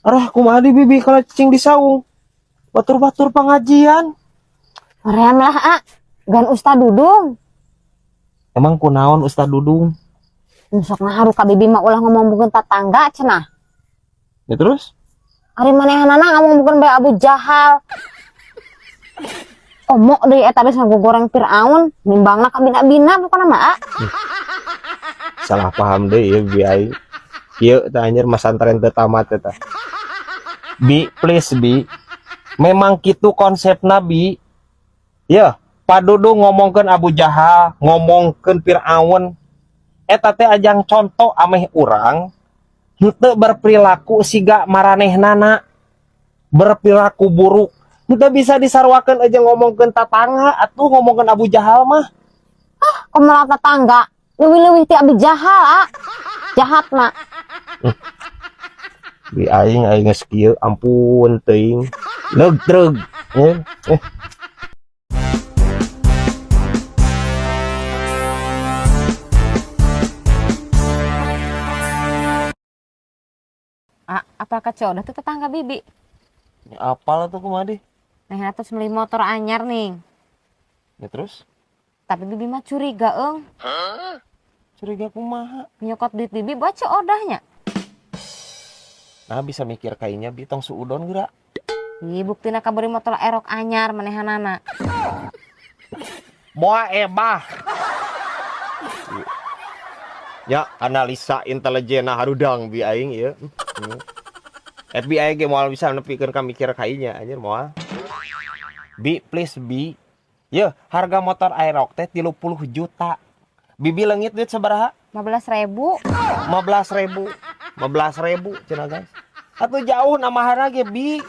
Arah kumaha di bibi kalau cicing di saung. Batur-batur pengajian. Hoream lah, A. Gan Ustad Dudung. Emang kunaon Ustad Dudung? Sok ngaharu ka bibi mah ulah ngomongkeun tatangga cenah. Ya terus? Ari manehanana ngomongkeun bae Abu Jahal. Omok deui eta geus ngagogoreng Firaun, nimbangna ka bina-bina pokona mah, A. Salah paham deui ieu bibi aing. Ieu tah anjir masantren teu tamat eta. Bi, please bi. Memang kitu konsep Nabi. Ya, Pak Dudung ngomongkeun Abu Jahal, ngomongkeun Firaun. Eta teh ajang contoh ameh urang henteu berperilaku siga maranehnana, berperilaku buruk. Henteu bisa disaruakeun aja ngomongkeun tatangga atuh ngomongkeun Abu Jahal mah. Kumaha tetangga leuwih-leuwih ti Abu Jahal, A. Jahatna. Bi aing aing geus kieu ampun teuing. Leug treug. Eh. A, apa kacau udah tuh tetangga bibi. Ya, apal atuh kumaha deh. Nah, terus beli motor anyar nih. Ya terus? Tapi bibi mah curiga, eung. Curiga kumaha? Nyokot duit bibi buat ceodahnya. Nah bisa mikir kayaknya bi tong suudon geura. Ih, buktina kabari motor erok anyar manehanana. Moa ebah. Ya, analisa intelijen harudang bi aing ieu. FBI ge moal bisa nepikeun ka mikir kainya anjir moal. Bi, please bi. Yeuh, harga motor Aerox teh 30 juta. Bibi leungit duit sabaraha? 15.000. 15.000. 15.000 cenah guys. Atuh jauh nambahan ge bi.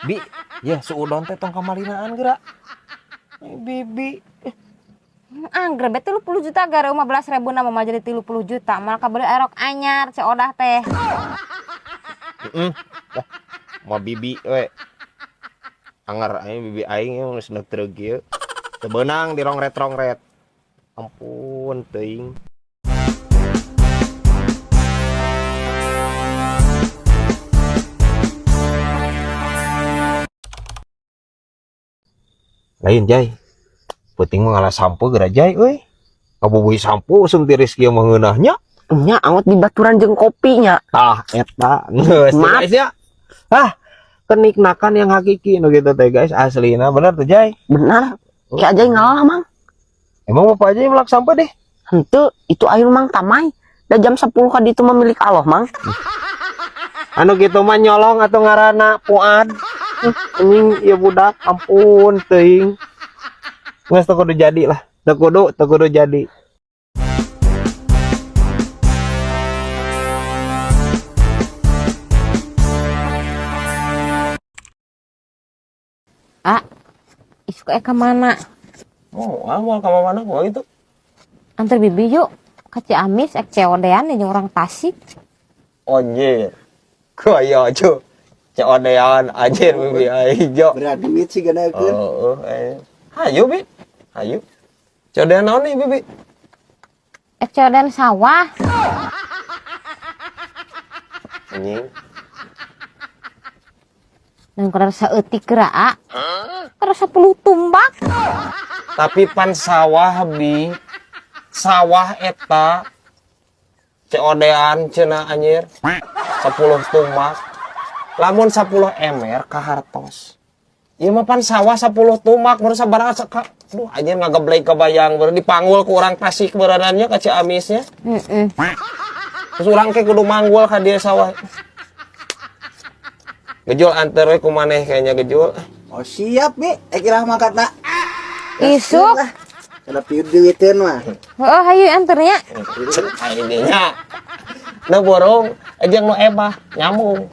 Bi, ya suudon teh tong kamalinaan geura. Bibi. Angger be 30 juta gara 15.000 na mah jadi 30 juta. Malah kabeli Aerox anyar ceodah teh. Heeh. Dah, mau bibi we. Anger aing bibi aing geus neuk treug kieu. Teu beunang dirongret-rongret. Ampun teuing. Lain jai. Penting mah ngalah sampo geura jai euy. Ngabubuhi sampo usum tiris kieu mah ngeunah nya. Nya angot di baturan jeung kopinya. Tah eta geus guys ya. Ah, kenikmakan yang hakiki nu gitu teh guys aslina bener tuh jai. Benar. Ki Ajay ngalah mang. Emang bapak aja yang melak sampah deh. Henteu, itu air mang tamai. Da jam 10 ka ditu mah milik Allah mang. Anu gitu mah nyolong atau ngarana Puad. Anjing ya budak ampun teuing. Geus teu kudu jadi lah. Teu kudu jadi. A, isuk ka mana? Oh, ah, moal ka mana gua itu. Antar bibi yuk ka Ciamis ek COD-an jeung orang Tasik. Anjir. Kaya aja. COD-an anjir bibi aing jo. Berat duit sih ganakeun. Heeh, Hayu bi. Hayu. COD-an naon nih bibi? Ek COD-an sawah. Anjing. Dan kalau saeutik geura, A. Terus 10 tumbak. Tapi pan sawah bi. Sawah eta COD-an cenah anjir. 10 tumbak. Lamun 10 emer ka hartos. Ieu mah pan sawah 10 tumbak baru sabaraha ka. Aduh anjir ngageblek kebayang baru dipanggul ku urang Tasik berenannya ka Ciamisnya. Heeh. Terus urang ke kudu manggul ka dieu sawah. Gejul anter we ku maneh kayaknya gejul. Oh siap bi, kira mangkatna. Isuk. Kada pieu duiteun mah. Heeh, hayu anternya. Aing nya. Nu borong jeung nu ebah nyambung.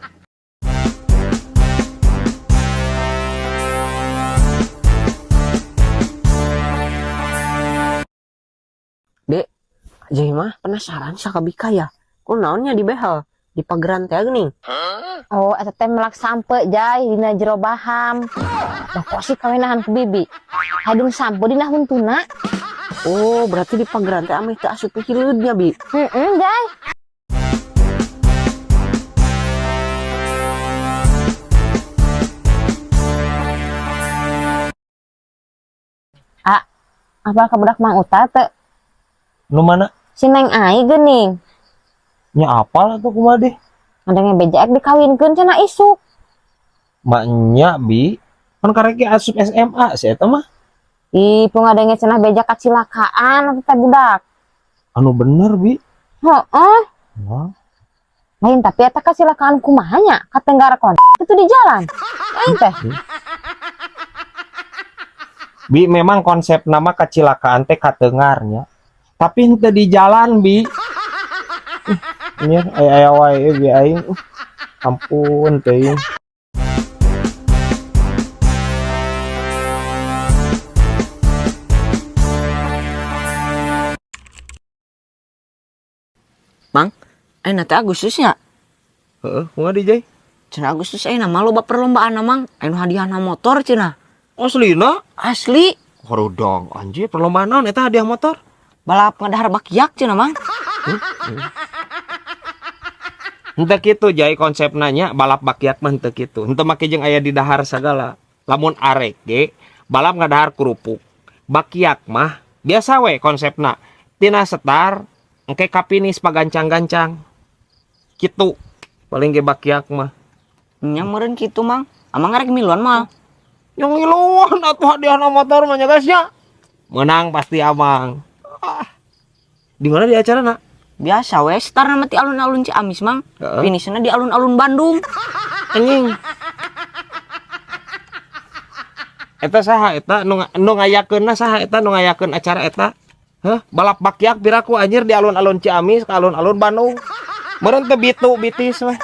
Dek, Jai mah penasaran sakabika ya. Kunaonnya di behel? Di pageran teh geuning. Oh, eta teh melak sampe jai dina jero baham. Lah kok sih kawenahan ku bibi? Hadung sampe dina huntuna. Oh, berarti di pageran teh ameh teu asup hileudnya, Bi. Heeh, jai. Apal ka budak Mang Uta teu? Nu mana? Si Neng Ai geuning. Nya apal atuh kumaha deh? Ngadenge beja ek dikawinkeun cenah isuk. Maknya bi, kan karek ge asup SMA si eta mah. Ih, pungadenge cenah beja kacilakaan atuh teh budak. Anu bener bi. Heeh. Wah. Lain tapi eta kacilakaan kumaha nya? Katenggara kon itu di jalan. Lain teh. Bi memang konsep nama kacilakaan teh katengarnya. Tapi henteu di jalan bi. Ih, aya aya wae bi aing. Ampun teuing. Mang, ayeuna teh Agustusnya. Heeh, kumaha di Jay? Cenah Agustus ayeuna mah loba perlombaan Mang. Anu hadiahna motor cenah. Aslina? Asli. Horudong anjir perlombaan naon eta hadiah motor? Balap ngadahar bakiak cenah Mang. Henteu kitu Jay konsepna nya balap bakiak mah henteu kitu. Henteu make jeung aya di dahar sagala. Lamun arek ge balap ngadahar kerupuk. Bakiak mah biasa we konsepna. Tina setar engke kapinis pagancang-gancang. Kitu paling ge bakiak mah. Nya meureun kitu Mang. Amang arek miluan mah. Yang ngiluan atuh hadiahna motor mah nya guys nya. Menang pasti amang. Ah. Di mana di acarana? Biasa we, starna mah ti alun-alun Ciamis Mang. Heeh. Finishna di alun-alun Bandung. Anjing. Eta saha eta nu ngayakeunna saha eta nu ngayakeun acara eta? Hah, balap bakiak piraku anjir di alun-alun Ciamis ka alun-alun Bandung. Meureun teh bitu bitis mah.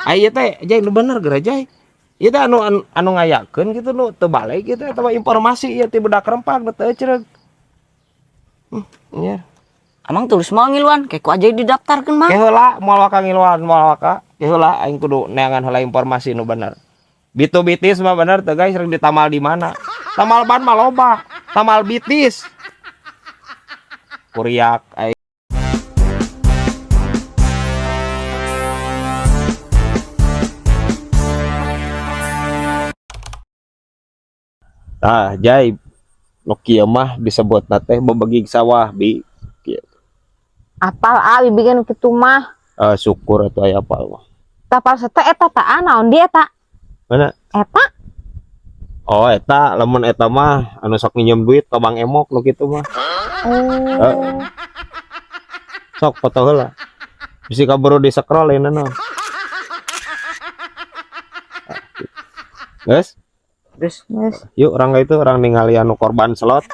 Ai ieu teh jai nu bener geura jai. Ieu teh anu ngayakeun kitu nu teu balik kitu eta mah informasi ieu ti budak rempag nu teu ecereug. Anjir. Amang tulus mau ngiluan, kayak ku aja didaftarkeun Mang. Ke heula moal waka ngiluan moal waka. Ke heula aing kudu neangan heula informasi nu bener. Bitu bitis mah bener teu guys, rek ditamal di mana? Tamal ban mah loba, tamal bitis. Kuriak aing. Tah, Jai, nu kieu mah disebutna teh bebegig sawah bi. Kieu. Apal ah bibi ge nu kitu mah. Syukur atuh aya apal mah. Tapal sete eta ta naon dia eta? Mana? Eta? Oh, eta lamun eta mah anu sok nginjem duit ka Bang Emok nu kitu mah. Oh. Sok foto heula. Bisi kaburu di scroll ieu naon. Guys, Terus Geus. yuk orang itu orang ningali anu korban slot.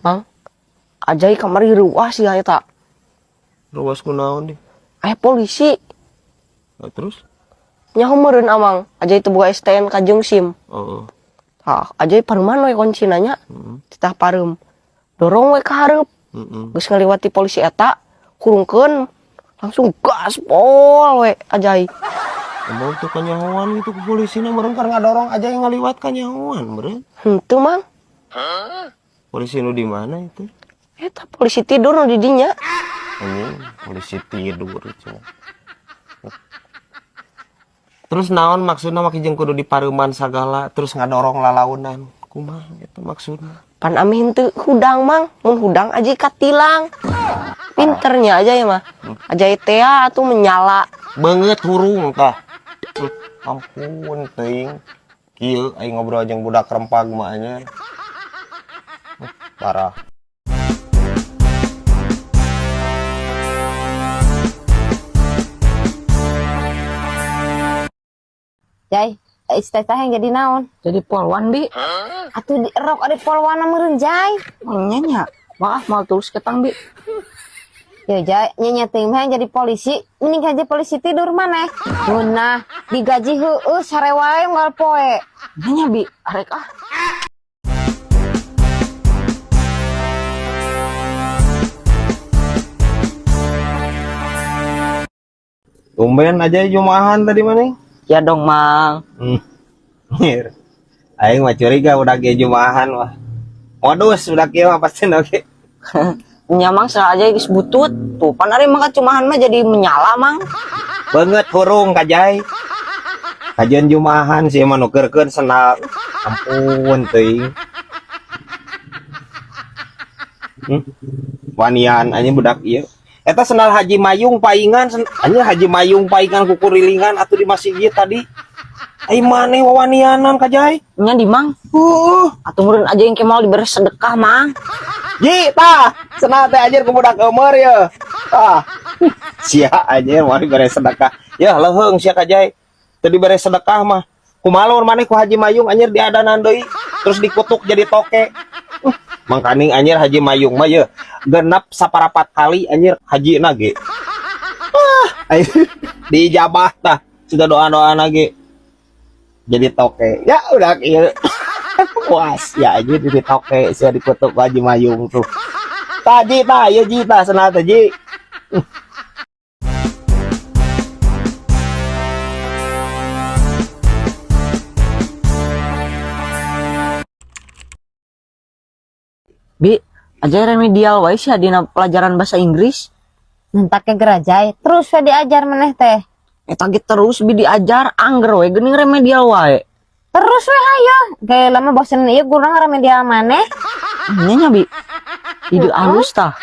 Mang, Ajai kamari ruas ya eta. Ruas kunaon deh. Aya polisi. Nah, terus? Nyaho meureun Amang, Ajai teu boga STNK jeung SIM. Heeh. Tah, Ajai pareuman we kuncina nya. Heeh. Titah pareum. Dorong we ka hareup. Heeh. Geus ngaliwati polisi eta, hurungkeun langsung gaspol we Ajai. Emang tuh kanyahoan gitu ke polisi na meureun keur ngadorong aja yang ngaliwat kanyahoan meureun. Henteu Mang. Polisi nu di mana itu? Eta polisi tidur nu di dinya. Anjing, polisi tidur cenah. Terus naon maksudna make jeung kudu dipareuman sagala terus ngadorong lalaunan. Kumaha eta maksudna? Pan ameh henteu hudang Mang, mun hudang Ajai katilang. Pinternya aja ya mah. Ajai teh atuh menyala. Beungeut hurung tah. Ampun teuing. Kieu aing ngobrol jeung budak rempag mah anjir. Parah. Jai, cita-cita yang jadi naon? Jadi polwan bi. Atuh di erok ada polwan meureun Jai. Nya nya. Maaf mau terus ketang bi. Ya Jai, nya teuing mah yang jadi polisi, mending aja polisi tidur maneh. Ngeunah, digaji heueuh sare wae unggal poe. Nya bi, arek ah. Tumben aja jumahan tadi mana? Ya dong Mang. Mir. Aing mah curiga udah ge jumahan mah. Modus udah kieu mah pasti oke. Nya Mang salah aja geus butut. Tuh pan ari mah cumahan mah jadi menyala Mang. Beungeut hurung kajai. Kajian jumahan sih mah nukerkeun sendal. Ampun teuing. Wanian anjing budak ieu. Eta sendal Haji Mayung paingan anjing Haji Mayung paingan kukurilingan atuh di masjid tadi. Ai maneh wawanianan kajai. Nya di Mang. Atuh meureun aja yang kemal diberi sedekah, Mang. Ji, tah, sendal teh anjir ku budak eumeur ye. Tah. Sia anjir mau dibere sedekah. Ya leuheung sia kajai. Teu dibere sedekah mah. Kumaha lamun maneh ku Haji Mayung anjir diadanan deui terus dikutuk jadi toke. Mangkaning anjir Haji Mayung mah ye genep saparapat kali anjir haji ge. Ah, diijabah tah sudah doa-doa ge. Jadi toke. Ya udah ieu. Puas ya anjir jadi toke sia dikutuk ku Haji Mayung tuh. Tah ji tah ieu ji tah sendal teh ji. Bi, aja remedial wae sih dina pelajaran bahasa Inggris. Mentaknya gerajai, terus we diajar maneh teh. Eta ge terus bi diajar angger we geuning remedial wae. Terus we hayo. Gaya lama bosen ieu gurang remedial maneh. Nya nya bi. Ide alus tah.